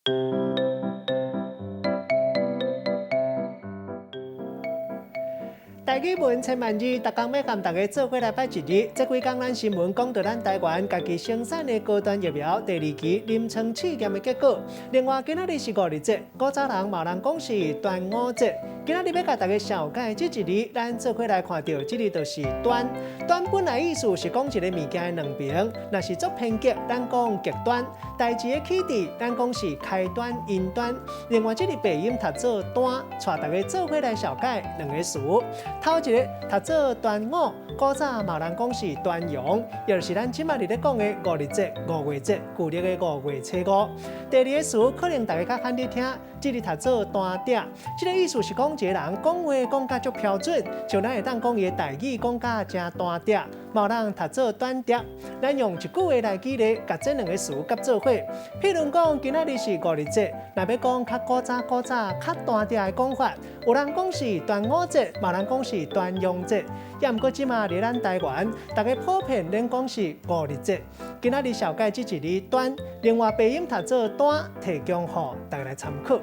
台語文千萬字，逐工欲共大家做伙來拜一日。這幾工咱新聞講著咱台灣家己生產的高端疫苗第二期臨床試驗的結果。另外，今仔日是五日節，古早人嘛有人講是端午節。今仔日欲共大家紹介這一字，咱做伙來看著，這字就是端。端本來意思是講一个物件的兩爿，若是做偏激，咱講極端；代誌的起佇，咱講是開端、因端。另外，這字白音讀做單，帶大家做伙來紹介兩個詞。頭一个讀做端午，古早嘛有人講是端陽，也就是咱這馬佇咧講的五日節、五月節，舊曆的五月初五。第二个詞可能大家較罕咧聽，這字讀做單鼎，這个意思是講一个人講話講甲足標準，像咱會當講伊的台語講甲誠單鼎，嘛有人讀做短碟。咱用一句話來舉例，共這兩个詞夾做伙。譬如講，今仔日是五日節，若欲講較古早古早較單鼎的講法，有人講是端午節，嘛有人講是端陽節。也毋過這馬佇咱台灣，大家普遍攏講是五日節。今仔日紹介這一字端，另外白音讀做單，提供予大家來參考。